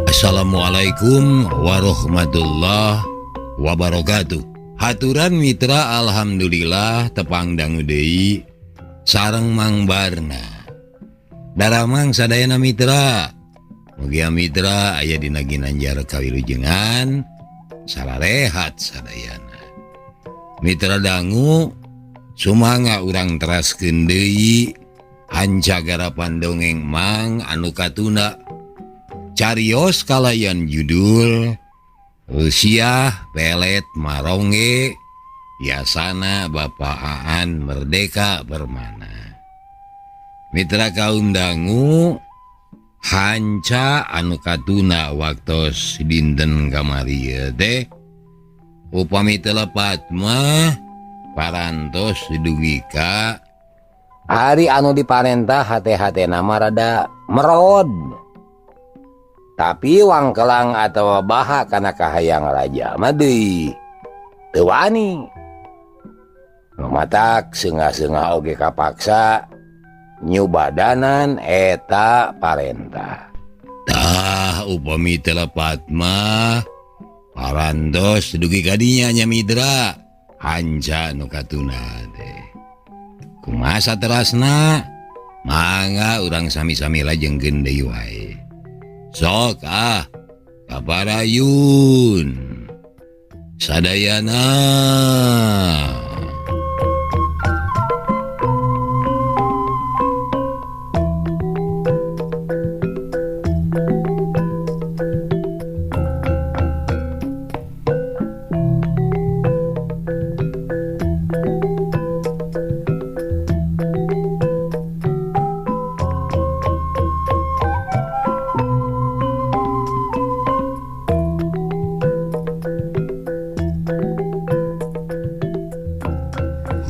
Assalamualaikum warahmatullahi wabarakatuh. Haturan mitra, alhamdulillah tepang dangu deui sareng Mang Barna. Daramang sadayana mitra. Mugia mitra aya dina ginanjar kawilujengan sararehat sadayana. Mitra dangu sumangga urang teraskeun deui hanca garapan dongeng Mang anu katuna carios kalayan judul Rusiah Pelet Marongge Yasana Bapak Aan Merdeka Permana. Mitra kaum dangu hanca anu katuna waktos dinten kamari teh upami teu lepat mah parantos dugi ka hari anu diparentah hate-hate nama rada merod. Tapi wangkelang atau baha kana kahayang raja mah deui teu wani. Matak seungah-seungah oge kapaksa nyubadanan eta parentah. Tah upami teu lepat mah parantos dugi ka dinya nya mitra hanca nu katuna teh. Kumaha saterasna? Mangga urang sami-sami lajengkeun deui wae. Sok ah kaparayun sadayana.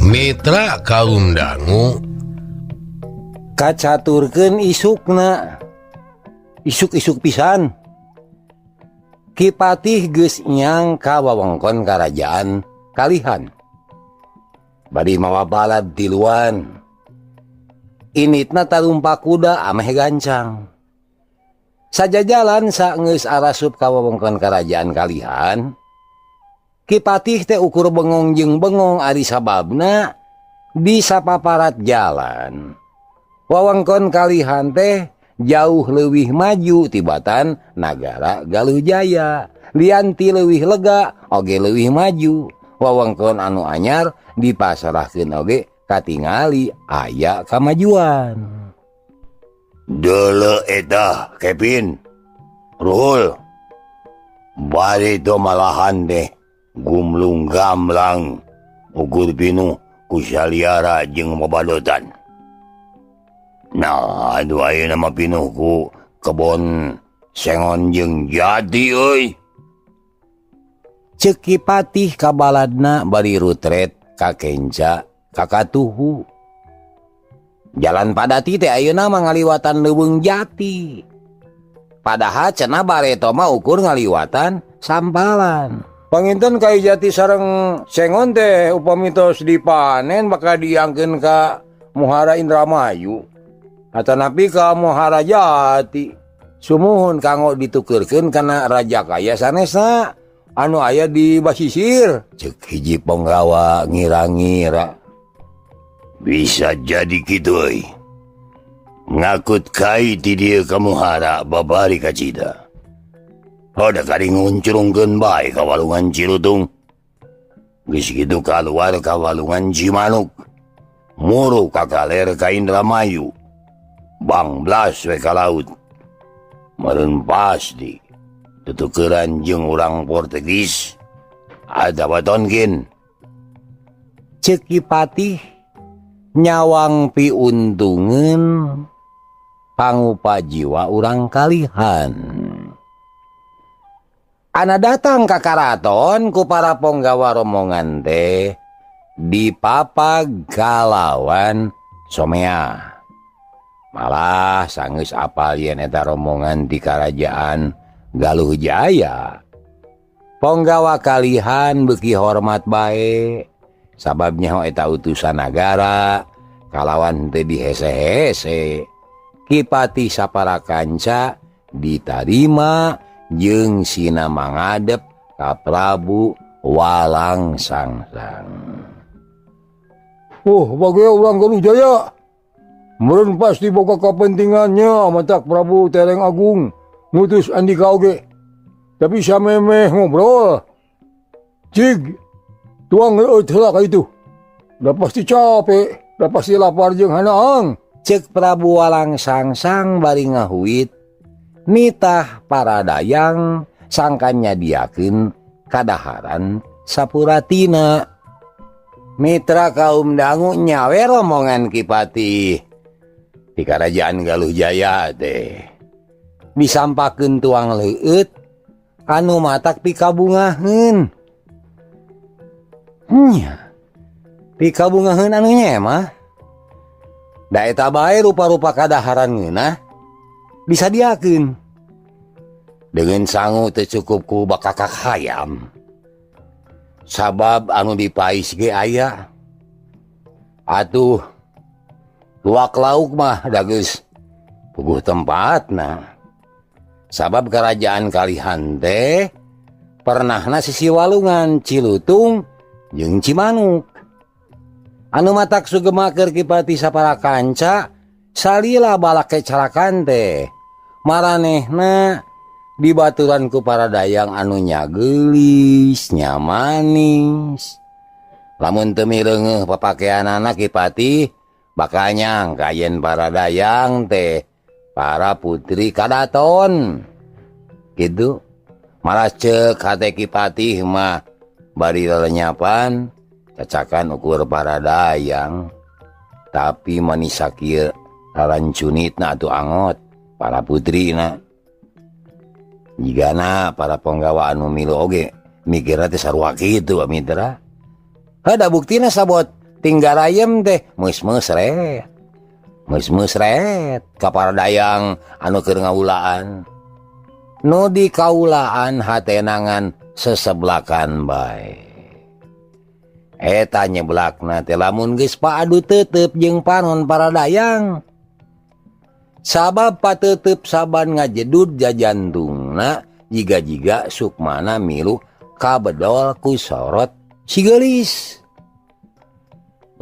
Mitra kaum dangu kacaturkeun isukna isuk-isuk pisan. Ki Patih geus nyang ka wewengkon karajaan Kalihan bari mawa balad tiluan. Initna tarumpak kuda ameh gancang. Sajajalan saenggeus arasup ka wewengkon karajaan Kalihan, Ki Patih teh ukur bengong jeung bengong ari sababna di sapaparat jalan. Wewengkon Kalihan teh jauh leuwih maju tibatan nagara Galuh Jaya. Lianti leuwih lega oge leuwih maju. Wewengkon anu anyar dipasrahkeun oge katingali aya kamajuan. Deuleu eta Kevin Ruhul bari teu malahan deh gumlung gamlang ukur pinuh ku saliara jeung babadotan. Nah, aduh ayeuna mah pinuh ku kebon sengon jeung jati euy. Ceuk Ki Patih kabaladna bari rutret ka kenca ka katuhu. Jalan Padati teh ayeuna mah ngaliwatan leuweung jati. Padahal cenah bareto mah ukur ngaliwatan sampalan. Panginten kayu jati sareng sengon teh upami tos dipanen bakal diangkeun ka Muhara Indramayu atanapi ka Muhara Jati. Sumuhun kanggo ditukeurkeun kana raja kaya sanesna anu aya di basisir. Ceuk hiji ponggawa ngira-ngira. Bisa jadi kitu euy. Ngakut kai ti dieu ka Muhara babari kacida. Hoda kari nguncrungkeun bae ka walungan Cilutung. Geus kitu kaluar ka walungan Cimanuk. Muru ka kaler ka Indramayu. Bangblas we ka laut. Meureun pasti tutukeran jeung urang Portugis atawa Tonkin. Ceuk Ki Patih nyawang piuntungeun pangupa jiwa urang Kalihan. Ana datang ka karaton ku para ponggawa rombongan teh dipapag kalawan somea. Malah sanggeus apal yen eta rombongan di karajaan Galuh Jaya. Ponggawa Kalihan beuki hormat bae sabab nyaho eta utusan nagara Kalawan teu dihese-hese Ki Patih sapara kanca ditarima jeung sina mangadep ka Prabu Walang Sangsang. Oh, bagai urang Galuh Jaya. Meureun pasti boga kepentingannya matak Prabu Tereng Agung ngutus Andika oge. Tapi samemeh ngobrol. Cig, tuang leueut heula ka itu. Udah pasti capek, udah pasti lapar jeung hanaang. Cek Prabu Walang Sangsang bari ngahuit nitah para dayang sangkan nyadiakeun kadaharan sapuratina. Mitra kaum dangu nyawe rombongan Ki Patih di Karajaan Galuh Jaya teh disampakeun tuang leueut anu matak pikabungaheun. Nya pikabungaheun anu nya mah da eta bae rupa-rupa kadaharan ngeunah disadiakeun. Dengan sangu teu cukup ku bakakak hayam. Sabab anu dipais ge aya. Atuh luak lauk mah da geus puguh tempatna. Sabab kerajaan Kalihan teh pernahna sisi walungan Cilutung jeung Cimanuk. Anu matak sugema keur Ki Patih sapara kanca salila balake carakan teh maranehna dibaturan ku para dayang anu nya geulis nya manis. Lamun teu mireungeuh papakeanana Ki Patih bakal nyangka yen para dayang teh para putri kadaton. Kitu malah ceuk hate Ki Patih mah bari lelenyapan cacakan ukur para dayang, tapi manis sakieu lalancunitna atuh angot para putrina. Jigana para penggawa anu milu oge mikirna teh sarua kitu mitra. Heuh buktina sabot tinggal ayem teh meus-meus ret. Meus-meus ret ka para dayang anu keur ngaulaan. Nu dikaulaan hatenangan seseblakan bae. Eta nyeblakna teh lamun geus paadu tetep jeung panon para dayang. Sabab patetep saban ngajedud jajantungna jiga-jiga sukmana milu kabedol ku sorot si geulis.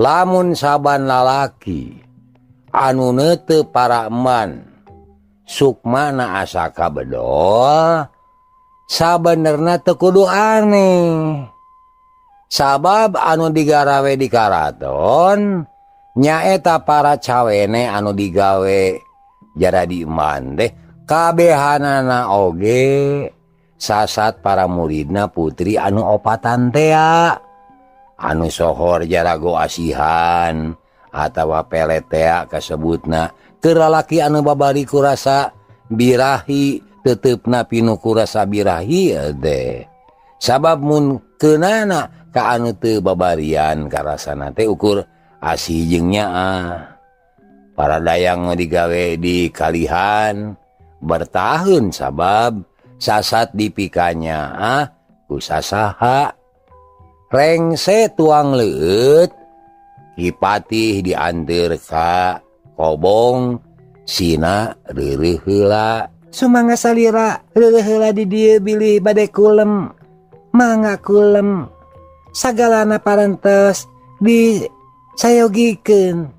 Lamun saban lalaki anu neuteup para eman sukmana asa kabedol sabenerna teu kudu aneh. Sabab anu digarawe di karaton nyaeta para cawene anu digawe jaradi eman teh kabehanana oge sasat para muridna putri anu opatan tea anu sohor jarago asihan atawa pelet tea kasebutna keur lalaki anu babari kurasa birahi tetepna pinu kurasa birahi teh. Sabab mun keunana ka anu teu babarian karasana teh ukur asih jeung nyaah. Para dayang digawe di Kalihan bertahun sabab sasat dipikanya ah ku sasaha. Rengse tuang leueut Ki Patih dianteur ka kobong sina reureuh heula. Sumangga salira reureuh heula di dieu bilih bade kulem. Mangga kulem sagalana parantos di sayogikeun.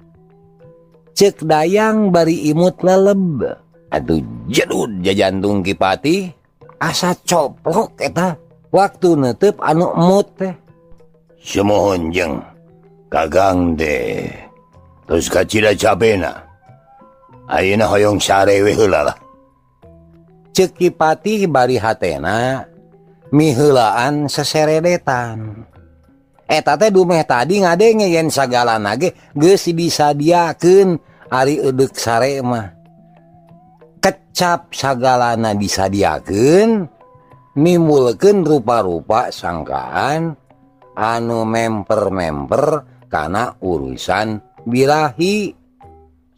Cek dayang bari imut leleb. Atuh jedud jajantung Ki Patih asa coplok eta waktu neuteup anu emut teh. Sumuhun jeung Kagang teh terus kacida capena. Ayeuna hoyong sare we heula lah. Ceuk Ki Patih bari hatena miheulaan seseredetan. Eta teh dumeh tadi ngadenge yen sagalana ge geus disadiakeun ari eudeuk sare mah. Kecap sagalana disadiakeun nimbulkeun rupa-rupa sangkaan anu memper-memper kana urusan birahi.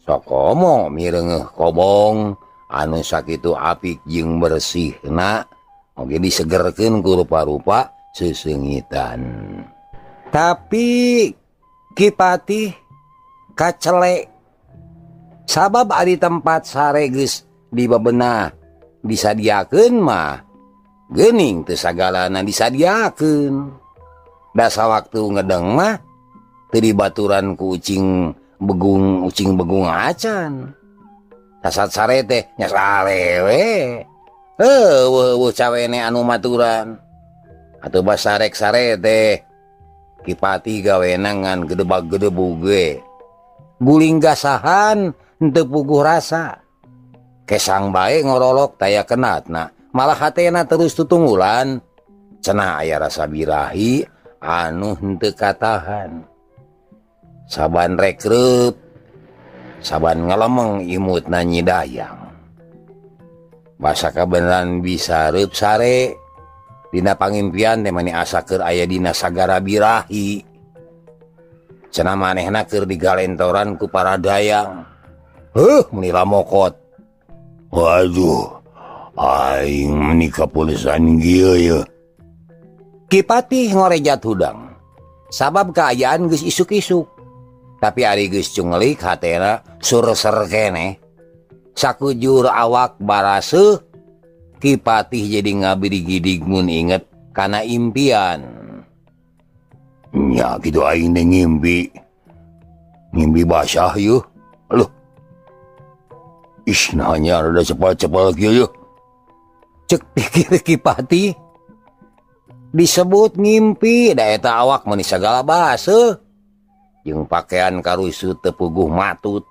Sokomo mireungeuh kobong anu sakitu apik jeung bersihna oge disegerkeun ku rupa-rupa seseungitan. Tapi Ki Patih Kacele sabab ari tempat sare geus dibebenah disadiakeun mah geuning teu sagalana disadiakeun. Da sawaktu ngedeng mah teu dibaturan ku ucing begung acan. Sasat sare teh nya sare we. Heueuh cawene anu maturan. Atuh basarek sare teh Ki Patih gawena ngan gedebag-gedebug ge. Guling gasahan henteu puguh rasa. Kesang bae ngorolok taya kenatna, malah hatena terus tutunggulan. Cenah aya rasa birahi anu henteu katahan. Saban rek reup, saban ngalemeng imutna Nyi Dayang. Basa kabeneran bisa reup sare dina pangimpian teh mani asa keur aya dina sagara birahi. Cenah manehna keur digalentoran ku para dayang. Heuh meuni lamokot. Waduh, aing meuni kapulisan kieu ye. Ki Patih ngorejat hudang. Sabab kaayaan geus isuk-isuk. Tapi ari geus cungelik hatena surser keneh. Sakujur awak baraseuh, Ki Patih jadi ngabidi-gidig mun inget kana impian. Nya kitu aing teh ngimpi. Ngimpi basah yeuh. Aduh. Ih, nanya rada cepal-cepal kieu yeuh. Cek pikir Ki Patih. Disebut ngimpi da eta awak meuni sagala baseuh. Jeung pakaian karusut teu puguh matut.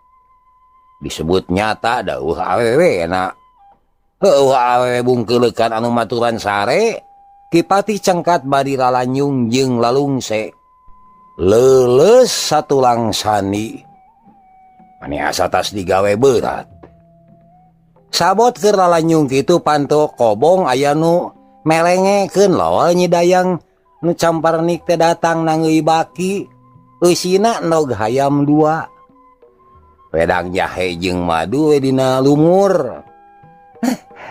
Disebut nyata da eueuh awewe na. Heueuh awewe bungkeuleukan anu maturan sare. Ki Patih cengkat bari lalanyung jeung lalungse. Leuleus satulang sani. Mani asa tas digawe berat. Sabot keur lalanyung kitu panto kobong aya nu melengekeun lawal Nyi Dayang nu camparnik teh datang nangeui baki. Eusina endog hayam dua. Wedang jahe jeung madu we dina lumur.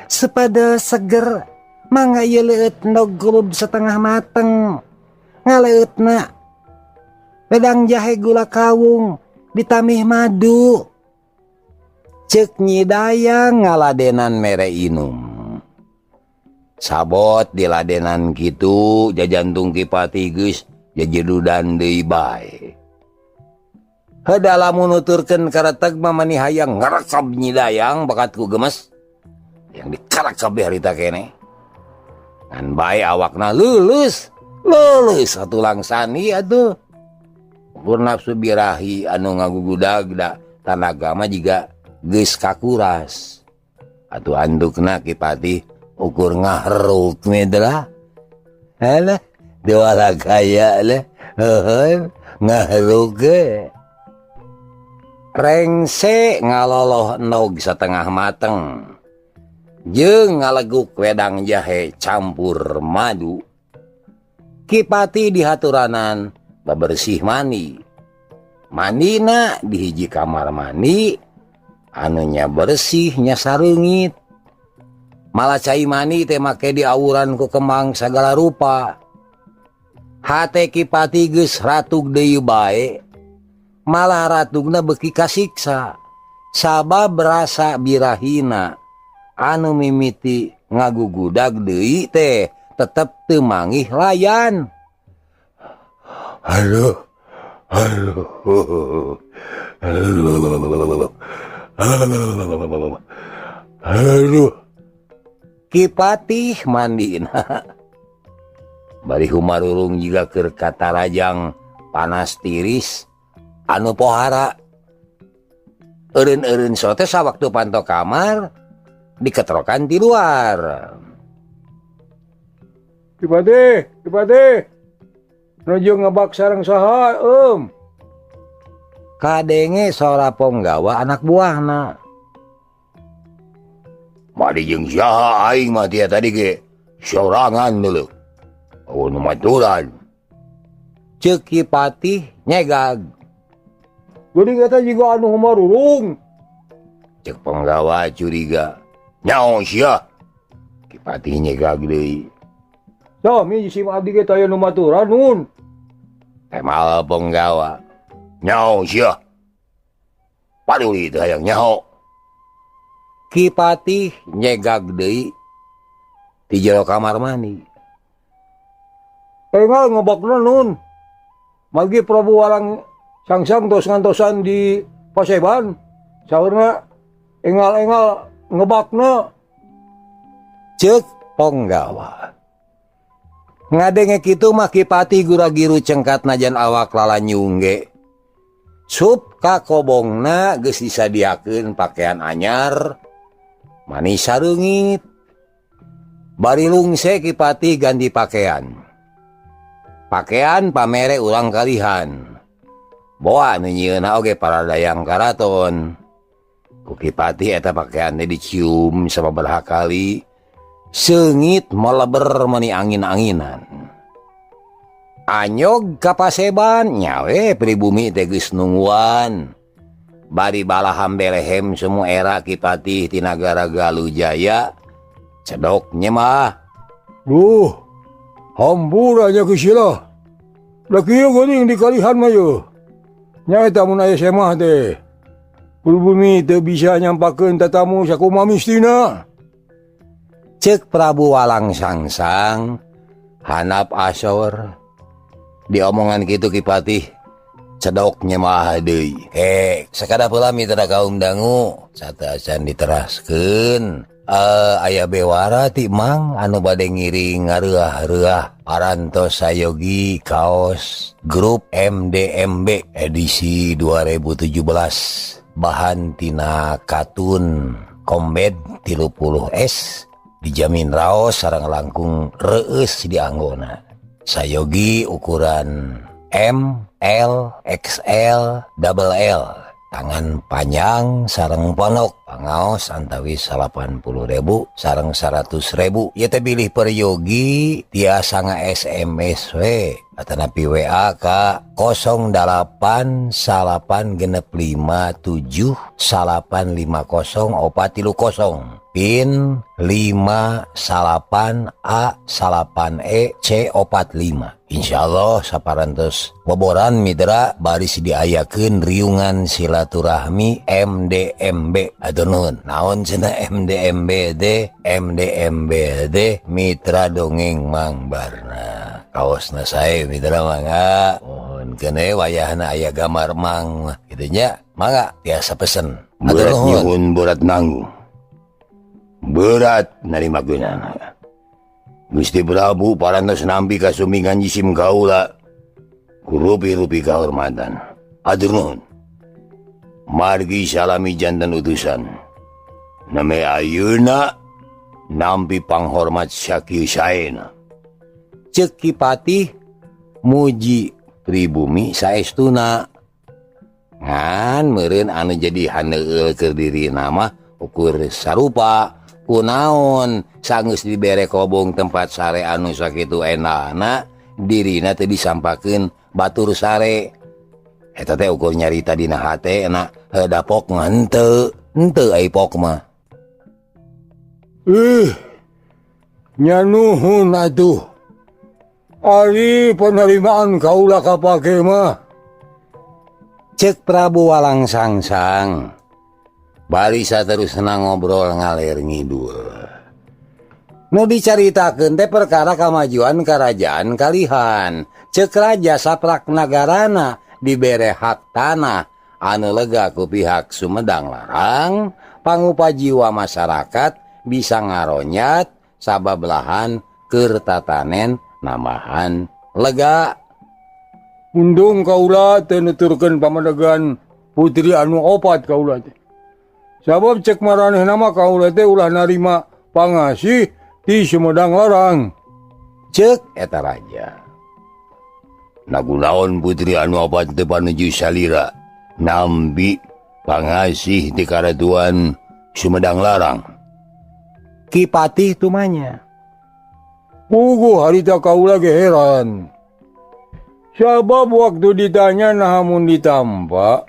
Sepada seger mangga ieu leueut endog kulub setengah mateng. Ngaleutna wedang jahe gula kawung ditamih madu. Ceuk Nyi Dayang ngaladenan mere inum. Sabot diladenan kitu jajantung Ki Patih geus jajedudan deui bae. Heuda lamun nuturkeun kareteg mah mani hayang ngarekab Nyi Dayang bakat ku gemes. Yang dikarekab harita keneh. Ngan bae awakna lulus, lulus satulang sani atuh. Ukur nafsu birahi anu ngagugudag da tanaga mah jiga geus kakuras. Atuh andukna Ki Patih ukur ngahruk medra. Halah, dewala gaya leh. Heuheuh, ngahruk ge. Rengse ngaloloh endog setengah mateng. Jeung ngaleguk wedang jahe campur madu. Ki Patih dihaturanan bebersih mandi. Mandina di hiji kamar mandi anunya bersih nya sareungit. Malah cai mandi teh make diawuran ku kemang sagala rupa. Hate Ki Patih geus ratug deui bae. Malah ratugna beuki kasiksa. Sabab rasa birahina anu mimiti ngagugudag deui teh tetep teu mangih layan. Aduh, aduh, aduh, aduh. Ki Patih mandina. Bari humarurung jiga keur katarajang panas tiris anu pohara. Eureun-eureun sote sawaktu panto kamar diketrokan di luar. Ki Patih, Ki Patih. Nuju ngebak sareng saha, Em? Kadenge sora ponggawa anak buahna. Mari jeung saha aing mah tia tadi ge sorangan dulu. Oh nu maturan. Ceuk Ki Patih nyegag. Geuning eta jiga anu humarurung. Ceuk ponggawa curiga. Nyaho sia. Ki Patih nyegag deui. Sami si abdi ge taya nu maturan nun. Temal ponggawa. Nyaho sia. Paduli teu hayang nyaho. Ki Patih nyegag deui di jero kamar mandi. Engal ngebakna nun. Margi Prabu Walang Sangsang tos ngantosan di Paseban. Saurna engal-engal ngebakna. Ceuk ponggawa. Ngadenge kitu mah Ki Patih gura-giru cengkat najan awak lalanyung ge. Sup ka kobongna geus disadiakeun pakaian anyar manis sareungit. Bari lungse Ki Patih ganti pakaian. Pakaian pamere urang kalihan. Boa nu nyieunna oge para dayang karaton. Ku Ki Patih eta pakaian teh dicium sababaraha kali. Seungit meleber meuni angin-anginan. Anyog ka paseban nyawe pribumi teh geus nungguan. Bari balaham belehem semua era Ki Patih ti nagara Galuh Jaya cedok nyemah. Duh, hampura nya geus lah. Da kieu geuning di kalihan mah yeuh. Nyaeta mun aya semah teh. Pribumi teu bisa nyampakeun tatamu sakumaha mistina. Ceuk Prabu Walang Sangsang hanap asor. Diomongan kitu Ki Patih cedok nyemah deui. Sakada pula mitra kaum dangu sateuacan diteraskeun. Aya bewara ti Mang anu bade ngiring ngareah-reuah parantos sayogi kaos grup MDMB edisi 2017 bahan tina katun kombed 30S dijamin raos sareng langkung reueus dianggona. Sayogi ukuran M, L, XL, double L. Tangan panjang sareng ponok pangaos antawis 80.000 sareng 100.000. Ieu teh bilih peryogi tiasa nga-SMS we atanapi WA ka 08 9 6 5 7 9 5 0 4 3 0 pin 5 9 A 9 E C 4 5. Insyaallah saparantos boboran mitra baris diayakeun riungan silaturahmi MDMB. Atur nuhun. Naon cenah MDMB teh? MDMB teh Mitra Dongeng Mang Barna. Kaosna sae mitra mangga. Mohon keun wayahna aya gambar Mang kitu nya. Mangga tiasa pesen. Berat nyuhun berat nanggung. Berat narima geunana. Gusti Prabu parantos nampi kasumingan jisim kaula ku rupi-rupi kahormatan. Atur nuhun. Margi salami jantan utusan. Name ayeuna nampi panghormat sakieu saena. Ceuk Ki Patih muji pribumi saestuna. Ngan meureun anu jadi haneueul keur dirina mah ukur sarupa. Kunaon sanggeus dibere kobong tempat sare anu sakitu enahna dirina teh disampakeun batur sare. Eta teh ukur nyarita dina hate na dapok mah henteu, henteu ai pok mah. Nyanuhun atuh. Ari penerimaan kaula kapake mah. Ceuk Prabu Walang Sangsang. Bari saterusna ngobrol ngalir ngidul. Nu dicaritakeun teh perkara kamajuan kerajaan kalihan. Ceuk raja saprak nagarana dibere hak tanah anu lega ku pihak Sumedang Larang, pangupa jiwa masyarakat bisa ngaronyat sabab lahan keur tatanen namahan lega. Undung kaula teu nuturkeun pamadegan putri anu opat kaula teh. Sabab cek maraneh nama kaula teh ulah narima pangasih ti Sumedang Larang. Ceuk eta raja. Nagunaon putri anu opat teu panuju salira nambi pangasih ti karatuan Sumedang Larang. Ki Patih tumanya. Puguh harita kaula ge heran. Sabab waktu ditanya naha mun ditampa,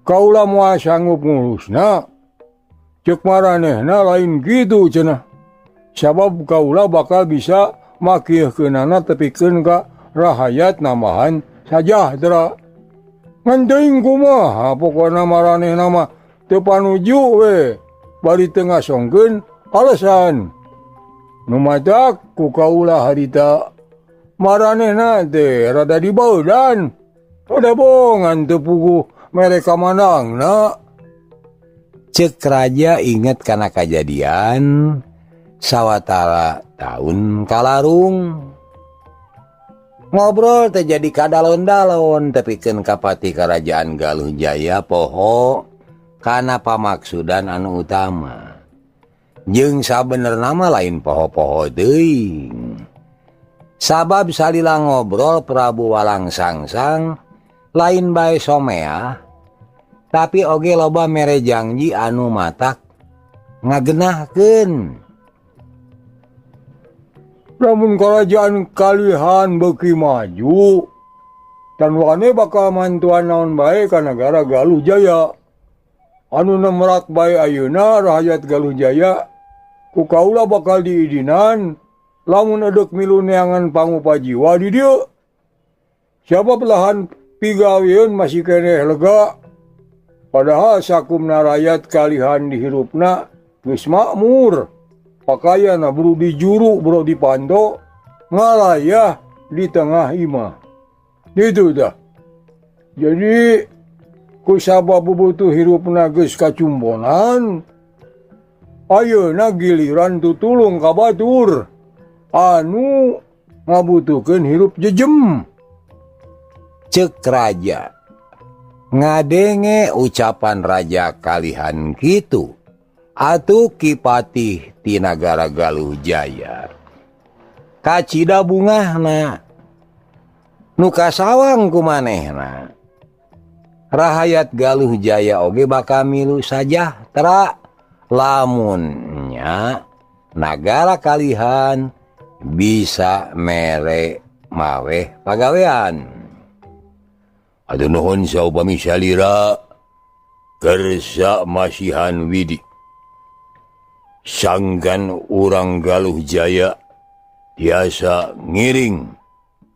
kaula moal sanggup ngurusna. Ceuk maranehna lain kitu cenah. Sabab kaula bakal bisa makieuhkeunana tepikeun ka rahayat nambahan sajahtera. Ngan teuing kumaha pokona maranehna mah teu panuju we bari teu ngasongkeun alasan. Nu matak ku kaula harita maranehna teh rada dibaudan. Udah bongan teu puguh mere kamanangna. Cek raja inget kana kajadian sawatara taun kalarung. Ngobrol terjadi kadalon-dalon tepikeun ka patih Kerajaan Galuh Jaya poho kana pamaksudan anu utama. Jeung sabenerna mah lain poho-poho teuing. Sabab salila ngobrol Prabu Walang Sangsang lain bae someah tapi oge loba mere janji anu matak ngagenahkeun. Lamun kerajaan kalihan beuki maju, tanwane bakal mantuan naon bae ka nagara Galuh Jaya. Anu nemrak bae ayeuna rakyat Galuh Jaya ku kaula bakal diidinan lamun edek milu neangan pangupajiwa di dieu. Siapa belahan pigaweun masih keneh lega. Padahal sakumna rakyat kalihan dihirupna geus makmur. Pakaian buru dijuru buru dipanto ngalayah di tengah imah. Itu dah. Jadi kusabab butuh hirupna geus kacumbonan, ayeuna giliran tutulung ka batur anu ngabutuhkeun hirup jejem. Cek raja ngadenge ucapan raja kalihan kitu. Atuh Ki Patih ti nagara Galuh Jaya kacida bungahna nu kasawang ku manehna. Rahayat Galuh Jaya oge bakal milu sajahtera lamunnya nagara kalihan bisa mere maweh pagawean. Aduh nuhun saupami salira kersa masihan widi. Sanggan urang Galuh Jaya tiasa ngiring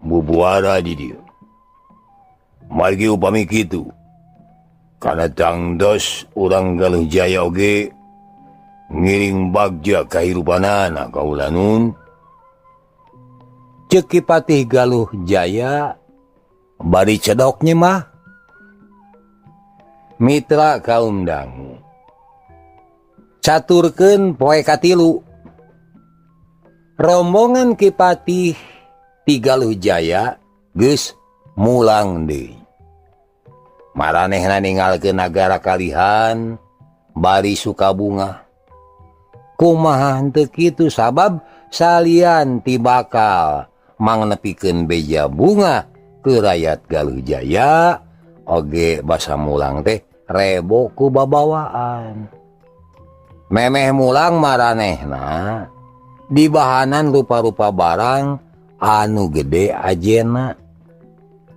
bubuara di dieu. Margi upami kitu kana tangdos urang Galuh Jaya oge ngiring bagja kahirupanana kaula nun. Ceuk Ki Patih Galuh Jaya bari cedok nyemah. Mitra kaum dangu caturkeun poe katilu. Rombongan Ki Patih ti Galuh Jaya geus mulang deui. Maranehna ninggalkeun nagara kalihan bari sukabungah. Kumaha henteu kitu sabab salian ti bakal mangnepikeun beja bunga ke rakyat Galuh Jaya oge basa mulang teh rebo ku babawaan. Memeh mulang maranehna dibahanan rupa-rupa barang anu gede ajena.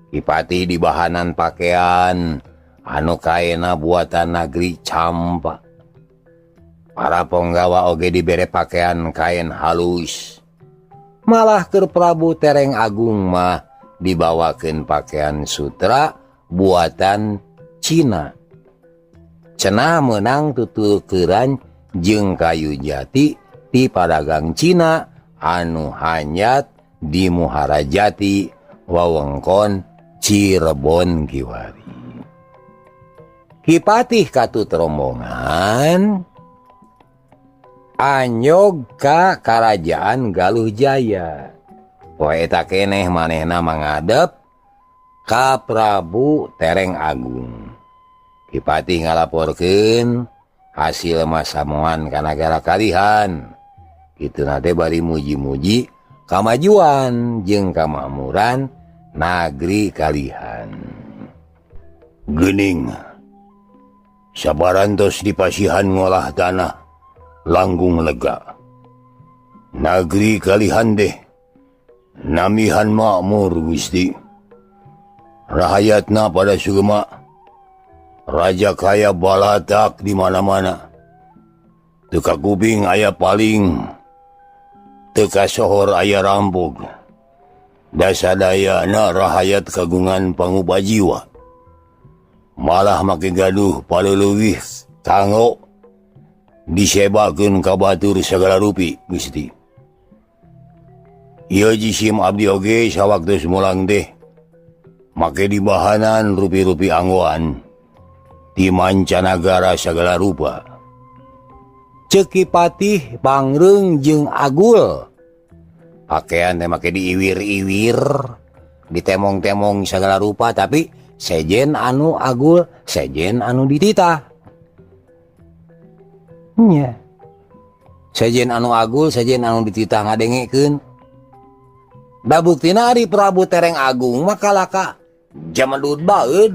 Ki Patih dibahanan pakaian anu kaena buatan negeri Campa. Para penggawa oge dibere pakaian kain halus. Malah keur Prabu Tereng Agung mah dibawakeun pakaian sutra buatan Cina. Cenah meunang tutukeran jeung kayu jati ti padagang Cina anu hanyat di Muhara Jati wewengkon Cirebon kiwari. Ki Patih katut rombongan anyog ka Karajaan Galuh Jaya. Poe eta keneh manehna mangadep ka Prabu Tereng Agung. Ki Patih ngalaporkeun hasil masamuan ka nagara kalihan. Kituna teh bari muji-muji kamajuan jeung kamakmuran nagri kalihan. Geuning sabarantos dipasihan ngolah tanah langgung lega. Nagri kalihan deh namihan makmur Gusti. Rahayatna pada sugema raja kaya balatak di mana-mana. Teu kakuping aya paling, teu kasohor aya rampok. Dasadayana rahayat kagungan pangupajiwa. Malah make gaduh paleuwih kanggo disebakeun ka batur sagala rupi Gusti. Ieu jisim abdi oge sawaktu mulang teh make dibahanan rupi-rupi anggoan di mancanagara sagala rupa. Ceuk Ki Patih bangreung jeung agul. Pakaian teh make diiwir-iwir, ditemong-temong sagala rupa tapi sejen anu agul, sejen anu dititah. Nya. Sejen anu agul, sejen anu dititah ngadengekeun. Da buktina ari Prabu Tereng Agung mah kalaka jamedud baeud.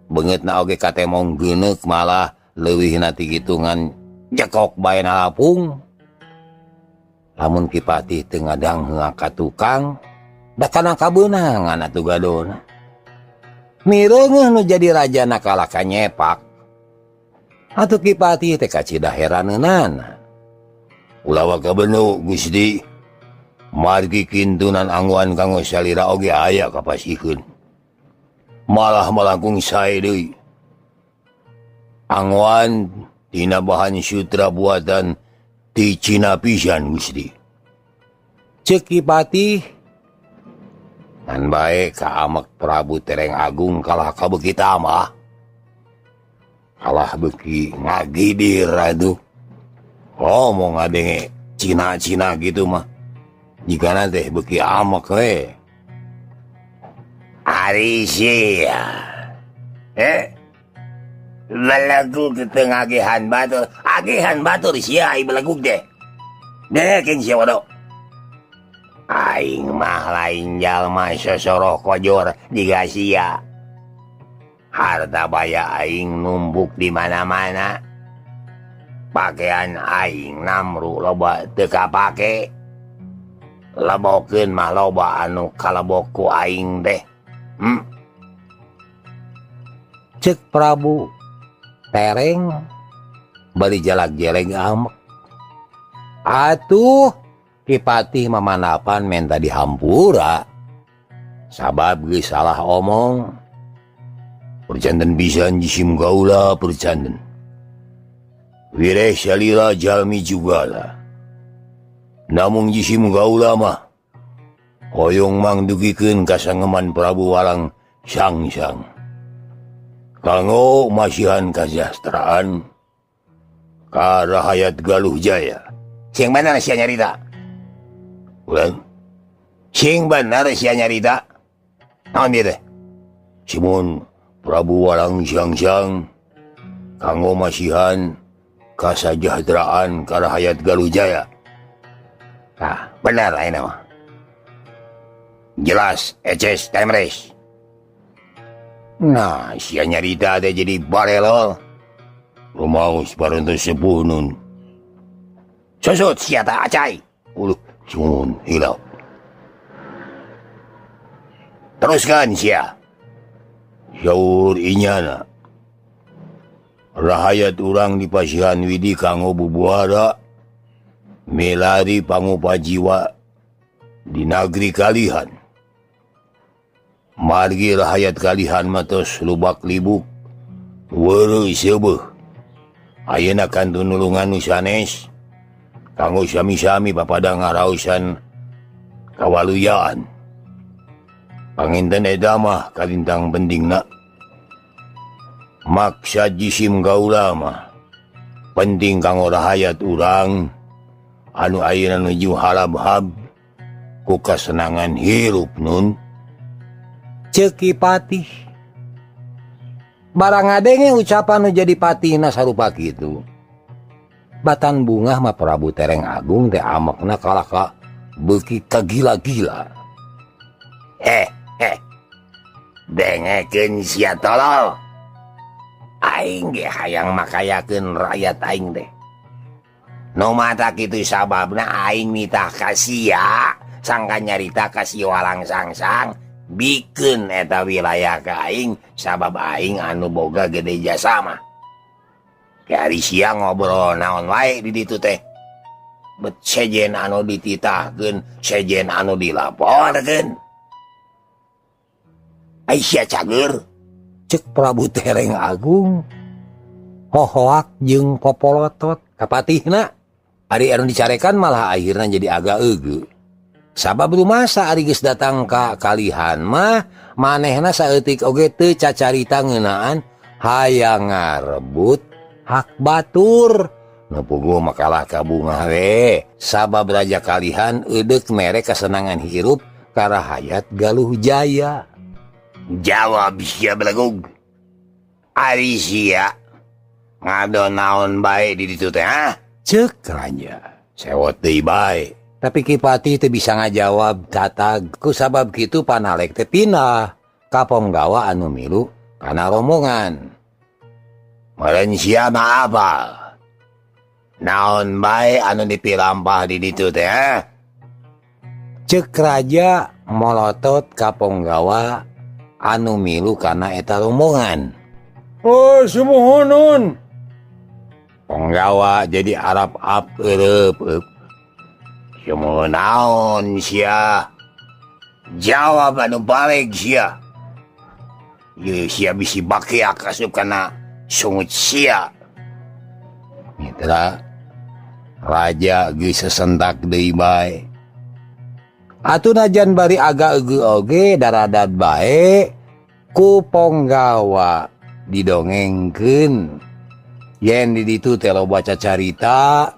Beungeutna oge katemong geuneuk malah leuwihna ti kitungan jekok bae nalapung. Lamun Ki Patih teu ngadang ka tukang, da kana kabeunangan atuh gadona. Mireungeuh nu jadi rajana kalaka nyepak. Atuh Ki Patih teh kacida heraneunana. Ulah waka benu Gusti. Margi kintunan anggoan kanggo salira oge aya kapasihkeun. Malah malangkung sae deui. Anggoan tina bahan sutra buatan ti Cina pisan Gusti. Ceuk Ki Patih ngan bae ka amek Prabu Tereng Agung kalah ka beuki tamah. Kalah beuki ngagidir atuh. Ngomong ngadenge Cina-Cina gitu mah. Jigana teh beuki amek we. Ari sia. Belegug teu ngagihan batur, agihan batur sia ai belegug teh. Dekeun sia waduh. Aing mah lain jalma sosoroh kojor jiga sia. Harta baya aing numbuk di mana-mana. Pakaian aing namru loba teu kapake. Lebokeun mah loba anu kalebok ku aing teh. Ceuk Prabu Tereng bari jalak-jeleng amek. Atuh Ki Patih mamanapan menta dihampura. Sabab geus salah omong. Perjanten pisan jisim kaula perjanten. Wireh salira jalmi jugala. Namung jisim kaula mah hoyong mangdugikeun kasangeman Prabu Walang Sangsang. Kanggo masihan kasejahteraan ka rahayat Galuh Jaya. Sing bener sia nyarita. Ulang. Sing bener sia nyarita. Naon ieu teh? Simun Prabu Walang Sangsang kanggo masihan kasejahteraan ka rahayat Galuh Jaya. Tah, bener ayeuna mah. Jelas eces temres. Nah, sia nyarita teh jadi barelol. Rumaos parantos sepuh nun. Susut sia tah acai. Uluh, sun hilap. Teruskan sia. Saur inyana. Rahayat urang di pasihan widi kanggo bubuhara milari pangupajiwa di nagri kalihan. Margi rahayat kalihan matos lubak libuk weureuy seubeuh. Ayeuna kantun nulungan nu sanes kanggo sami-sami papada ngaraosan kawaluyaan. Panginten eta mah kalintang pentingna. Maksa jisim kaula mah penting kanggo rahayat urang anu ayeuna nuju halab-hab ku kasenangan hirup nun. Ceuk Ki Patih barang ngadenge ucapan nu jadi patihna sarupa kitu. Batan bungah mah Prabu Tereng Agung teh amekna kalaka beuki kagila-gila. Dengekeun sia tolol. Aing ge hayang makayakeun rakyat aing teh. Nu mata kitu sababna aing nitah ka sia, sangka nyarita ka si Walang Sangsang bikeun eta wilayah ka aing sabab aing anu boga gede jasa mah. Ke ari sia ngobrol naon wae di ditu teh. Bet sejen anu dititahkeun, sejen anu dilaporkeun. Ai sia cager, Cek Prabu Tereng Agung hohoak jeung popolotot kapatihna. Ari anu dicarekan malah akhirna jadi agak eugeut. Sabab rumasa ari geus datang ka kalihan mah manehna saeutik oge teu cacarita ngeunaan hayang ngarebut hak batur. Nu puguh makalah ka bungah we. Sabab raja kalihan eudek mere kasenangan hirup ka rahayat Galuh Jaya. Jawab sia belegug. Ari sia ngado naon bae di ditu teh ha? Ceuk raja. Sewot deui bae. Tapi Ki Patih teu bisa ngajawab tatag ku sabab kitu panalek teh pindah ka ponggawa anu milu kana rombongan. Meureun sia mah apal. Naon bae anu dipilampah di ditu teh ha? Ceuk raja molotot ka ponggawa anu milu kana eta rombongan. Oh, sumuhunun. Ponggawa jadi arap-ap eureub. Sumuhun naon sia? Jawab anu balik sia. Ieu sia bisi bakiak asup kana sungut sia. Mitra raja geus sesentak deui bae. Atuh najan bari agak eugeut oge daradat bae ku ponggawa didongengkeun. Yen di ditu teh loba cacarita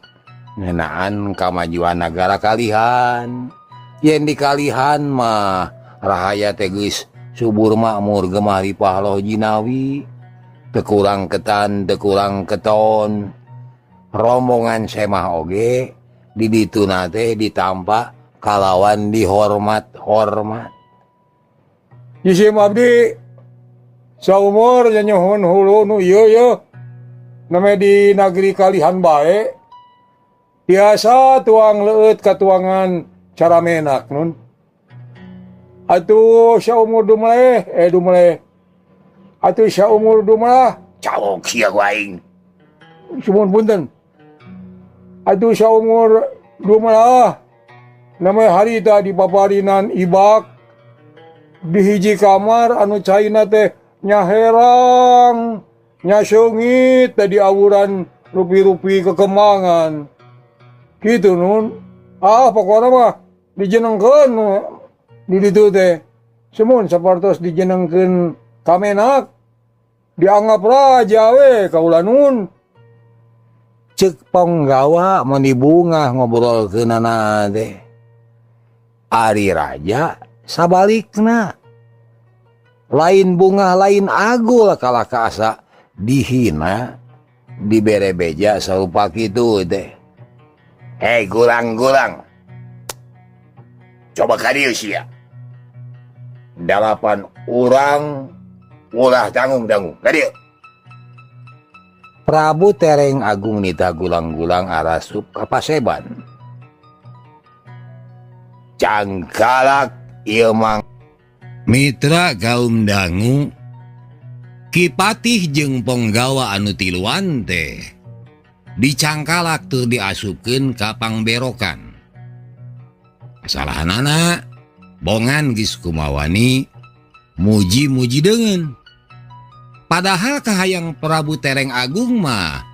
ngeunaan kamajuan nagara kalihan. Yen di kalihan mah rahaya teh geus subur makmur gemah ripah loh jinawi. Teu kurang ketan, teu kurang keton. Rombongan semah oge di dituna teh ditampa kalawan dihormat-hormat. Isim abdi saumur nyuhun hulu nu ieu yeuh. Name di nagri kalihan bae. Biasa tuang leueut katuangan cara menak nun. Atuh saumur dumeleh dumeleh. Atuh saumur dumelah cawok sia ku aing. Sumuhun punten. Atuh saumur dumelah namanya harita di paparinan ibak di hiji kamar anu caina teh nyaherang nyaseungit teh di awuran rupi-rupi kekembangan gitu nun. Ah pokokna mah dijenengkeun di ditu teh semun sapertos dijenengkeun kamenak dianggap raja we kaula nun. Ceuk ponggawa mun dibungah ngobrolkeunana teh. Ari raja sabalikna lain bungah lain agul kalah kaasa dihina dibere beja sarupa kitu teh. Hei gulang-gulang, coba ka dieu sia. 8 urang ulah tanggung-tanggung ka dieu. Prabu Tereng Agung nita gulang-gulang arasup ka paseban. Cangkalak ieu mang. Mitra kaum dangu, Ki Patih jeung ponggawa anu tiluan teh dicangkalak tur diasupkeun ka pangberokan. Kasalahanana bongan geus kumawani muji-muji deungeun. Padahal kahayang Prabu Tereng Agung mah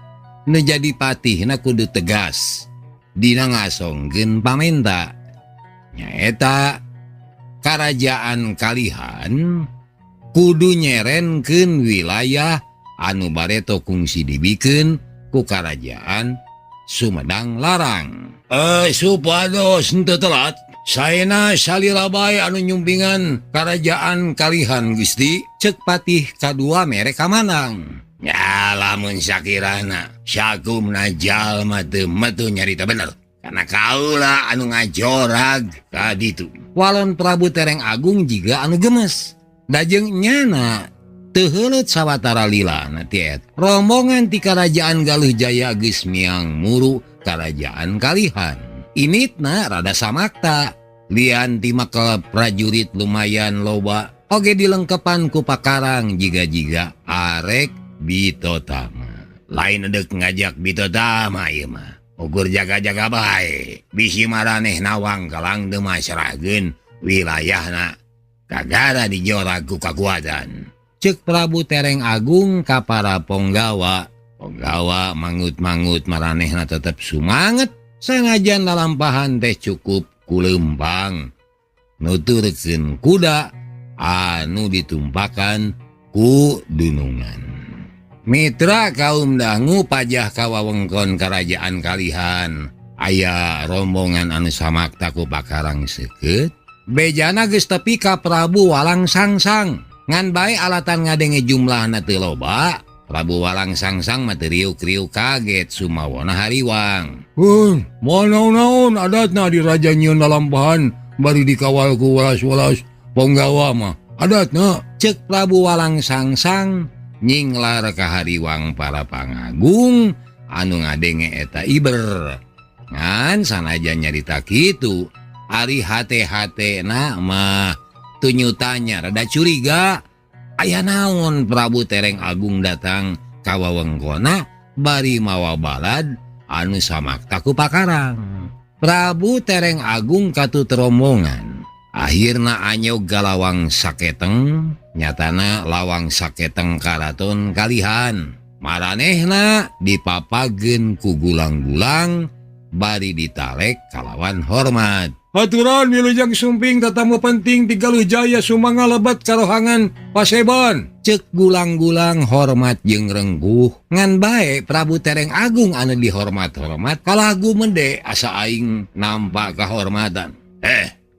nu jadi patihna kudu tegas dina ngasongkeun pamenta. Nyaeta karajaan kalihan kudu nyerenkeun wilayah anu bareto kungsi dibikeun ku karajaan Sumedang Larang. Supados henteu telat. Saena salila bae anu nyumpingan karajaan kalihan Gusti. Ceuk patih kadua mere kamanang. Ya lamun sakirana sakumna jalma teu metu nyarita bener. Karena kaula anu ngajorag ka ditu. Walon Prabu Tereng Agung jiga anu gemes. Dajeng nyana teu heuleut sawatara lila na tiet. Rombongan ti karajaan Galuh Jaya geus miang muru karajaan kalihan. Initna rada samakta. Lian ti makel prajurit lumayan loba. Oge dilengkepan ku pakarang jiga-jiga arek bitotama. Lain edek ngajak bitotama ieu mah. Ukur jaga-jaga bae. Bisi maraneh nawang kalang teu masrahkeun wilayahna. Kagara dijorag ku kakuatan. Cek Prabu Tereng Agung ka para ponggawa. Ponggawa mangut-mangut maranehna tetep sumanget sanajan lalampahan teh cukup kulempang. Nuturkeun kuda anu ditumpakan ku dunungan. Mitra kaum dangu pajah kawawengkon karajaan kalihan. Aya rombongan anu samakta ku pakarang seukeut. Bejana geus tepi ka Prabu Walang Sangsang. Ngan bae alatan ngadenge jumlahna teu loba, Prabu Walang Sangsang mah teu riuk-riuk kaget sumawona hariwang. Moal naon-naon adatna di raja nyieun lalampahan bari dikawal ku welas-welas ponggawa mah. Adatna cek Prabu Walang Sangsang nyinglar ka hariwang para pangagung anu ngadenge eta iber. Ngan sanajan nyarita kitu, ari hate-hatena mah tunyutanya rada curiga. Aya naon Prabu Tereng Agung datang ka wewengkonna bari mawa balad anu samakta ku pakarang. Prabu Tereng Agung katut rombongan. Akhirna anyog ka lawang saketeng, nyatana lawang saketeng karaton kalihan. Maranehna dipapageun ku gulang-gulang bari ditalek kalawan hormat. Aturan wilujeng sumping tatamu penting ti Galuh Jaya sumangga lebet karohangan paseban. Cek gulang-gulang hormat jeung rengguh. Ngan bae Prabu Tereng Agung anu dihormat-hormat kalah gumede asa aing nampak kahormatan.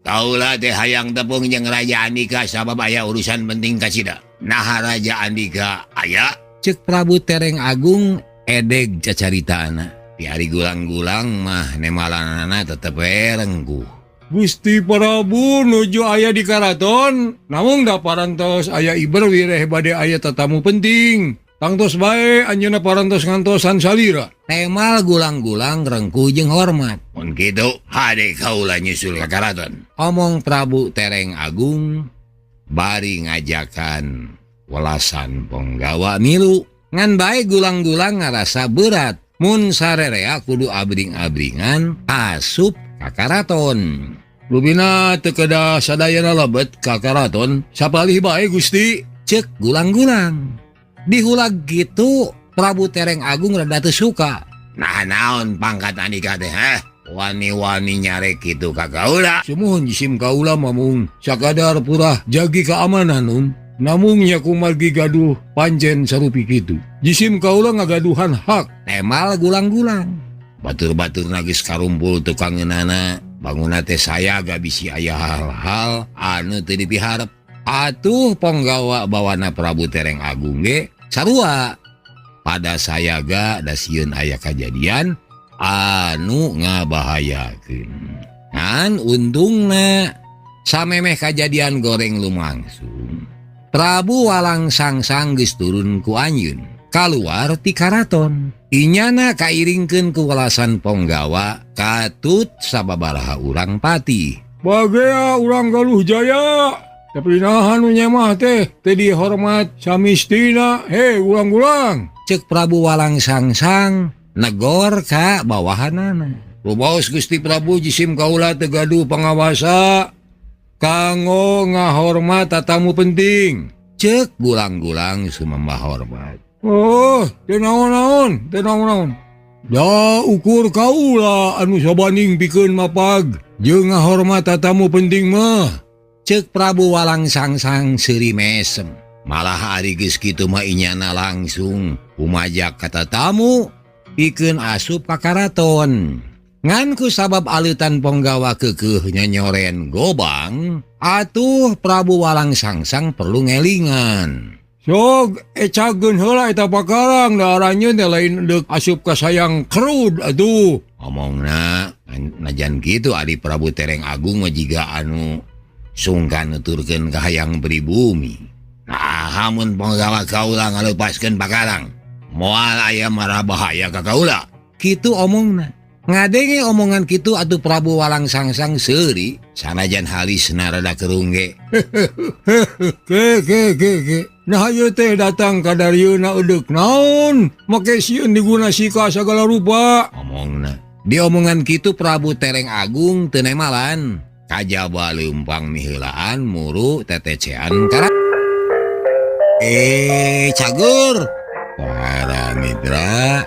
Kaula teh hayang tepung jeung Raja Andika sabab aya urusan penting kacida. Naha Raja Andika aya? Cek Prabu Tereng Agung edeg cacaritana. Piari gulang-gulang mah nemalanana tetep we rengguh. Gusti Prabu nuju aya di karaton, namung da parantos aya iber wireh bade aya tatamu penting. Tangtos bae anjeunna parantos ngantosan salira. Temal gulang-gulang rengkuh jeung hormat. Mun kitu hade kaula nyusul ka karaton. Omong Prabu Tereng Agung bari ngajakan welasan ponggawa milu. Ngan bae gulang-gulang ngarasa berat. Mun sarerea kudu abring-abringan asup ka karaton. Lubina teu kedah sadayana lebet ka karaton, sapalih bae Gusti. Cek gulang-gulang. Dihulag gitu Prabu Tereng Agung rada teu suka. Nah naon pangkat Andika teh heh? Wani-wani nyarek kitu ka kaula. Sumuhun jisim kaula mamung sakadar purah jagi keamanan nun. Namung nya kumargi gaduh pancen sarupi kitu. Jisim kaula ngagaduhan hak. Temal gulang-gulang. Batur-batur nagis karumpul tukangeunana. Bangunna teh sayaga bisi aya hal-hal anu teu dipiharep. Atuh ponggawa bawana Prabu Tereng Agung ge sarua. Pada sayaga da sieun aya kajadian anu ngabahayakeun. Ngan untungna samemeh kajadian goreng lumangsung, Prabu Walang Sangsang geus turun ku anjeun kaluar ti karaton. Inyana kairingkeun ku welasan ponggawa katut sababaraha urang pati. Bagea urang Galuh Jaya, tapi naha nu nyemah teh teu dihormat samistina. Hei ulang-ulang. Cek Prabu Walang Sangsang negor ka bawahanana. Rumaos Gusti Prabu jisim kaula teu gaduh pangawasa kanggo ngahormat tatamu penting. Cek gulang-gulang sumembah hormat. Oh, teu naon-naon, teu naon-naon. Da ukur kaula anu sabaning pikeun mapag jeung ngahormat tatamu penting mah. Cek Prabu Walang Sangsang seuri mesem. Malah ari geus kitu mah inyana langsung umajak ka tatamu pikeun asup ka karaton. Ngan ku sabab aleutan ponggawa keukeuh nyonyoren gobang, atuh Prabu Walang Sangsang perlu ngelingan. Sok ecageun heula eta pakarang da aranjeun teh lain deuk asup ka sayang kerud atuh. Omongna najan kitu ari Prabu Tereng Agung mah jiga anu sungkan nuturkeun ka hayang pribumi. Nah, mun ponggawa kaula ngalepaskeun pakarang, moal aya mara bahaya ka kaula. Kitu omongna. Ngadenge omongan kitu atuh Prabu Walang Sangsang seuri sanajan halisna rada kerungge. Ke ke ke ke. Nah ieu teh datang ka darieuna eudek naon? Make sieun diguna sika sagala rupa. Omongna. Di omongan kitu Prabu Tereng Agung teu nemalan. Kajaba leumpang miheulaan muru tetecean kara. Cagur para mitra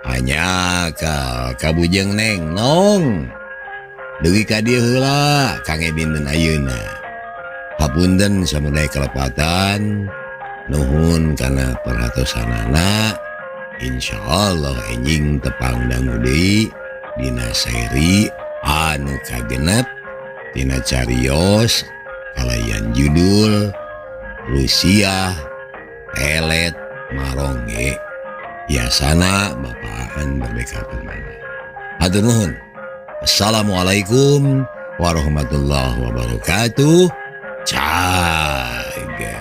hanya ka kabujeng neng nong dugi ka dieu heula kangge dinten ayeuna. Hapunten samudaya kelepatan, nuhun kana perhatosanana. Insyaallah enjing tepang dangu deui dina seri anu kagenep tina carios kalayan judul Rusia Pelet Marongge biasana Bapaan Merdeka Permana. Hatur nuhun. Assalamualaikum warahmatullahi wabarakatuh. Cager.